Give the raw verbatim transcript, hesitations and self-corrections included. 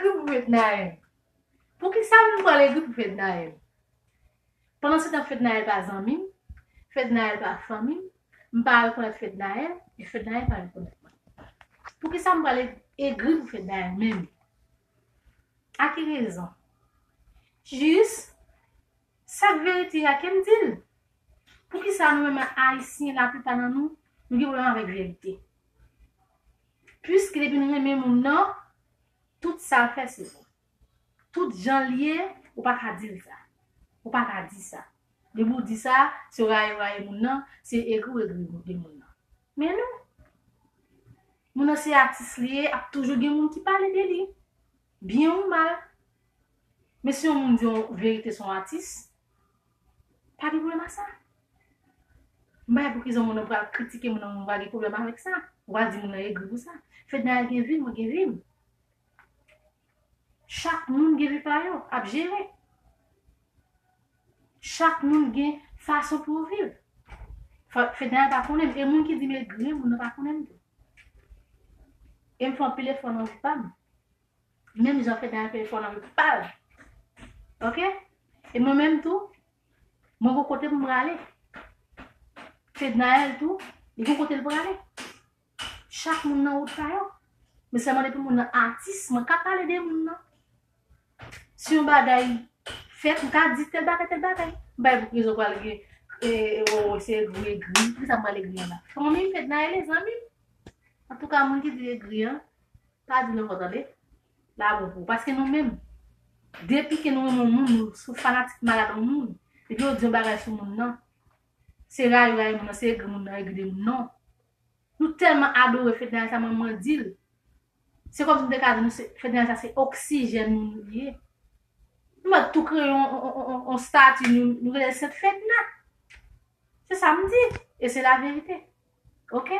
Egri pou Fednaelle. Poukisa m pral egri pou Fednaelle? Pandan se tan Fednaelle pa zanmi m, Fednaelle pa fanmi m, m pa rekonèt Fednaelle, e Fednaelle pa rekonèt mwen. Poukisa m pral egri pou Fednaelle menm? A ki rezon? Jis, sa k verite a, ke m di l. Poukisa nou menm Ayisyen, laplipa nan nou, nou gen pwoblèm avèk verite? Piske depi nou renmen moun nan, tout sa l fè se bon. Tout jan l ye, ou pa ka di l sa. Ou pa ka di sa. Depi w di sa, se w rayi, w rayi moun nan, se egri w egri de moun nan. Men non. Moun nan se atis li ye, ap toujou gen moun ki pale de li. Byen ou mal. Men si yon moun di yon verite se yon atis, pa gen pwoblèm a sa. M pa wè pou ki rezon moun nan pral kritike moun nan, moun pa gen pwoblèm avèk sa. Ou pa di moun nan egri pou sa. Fednaelle gen vi l, mwen gen vi m. Chak moun gen vi pa yo, ap jere. Chak moun gen fason pou yo viv. Fednaelle pa konnen m. E moun ki di m egri, moun nan pa konnen m tou. E m fè anpil efò nan vi pa m. Menm jan Fednaelle fè efò nan vi pa l. Oke? E mwen menm tou, mwen gon kote pou m prale. Fednaelle tou, li gon kote l prale. Chak moun nan wout pa yo. Men sèlman depi moun nan atis, mwen ka pale de moun nan. Si yon bagay fèt, m ka di tèl bagay, tèl bagay. M pa wè pou ki rezon pral gen, e, e, o, o, se egri, egri. Poukisa m pral egri anba? Fanmi m, Fednaelle, zanmi m. Antouka, moun ki di egri an, pa di l ankò, tande. La bon pou ou. Paske nou menm, depi ke nou renmen yon moun, nou sou fanatik malad yon moun, epi yo di yon bagay sou moun nan, se rayi, rayi moun nan, se egri moun nan, egri de moun nan. Nou tèlman adore Fednaelle sa, mwen, mwen di l. Se kòmsi m te ka di nou, se, Fednaelle sa, se oksijèn nou li ye. Nou mèt tou kreye yon, yon, yon, yon, yon stati, nou, nou rele Sent Fedna. Se sa m di. E se laverite. Oke?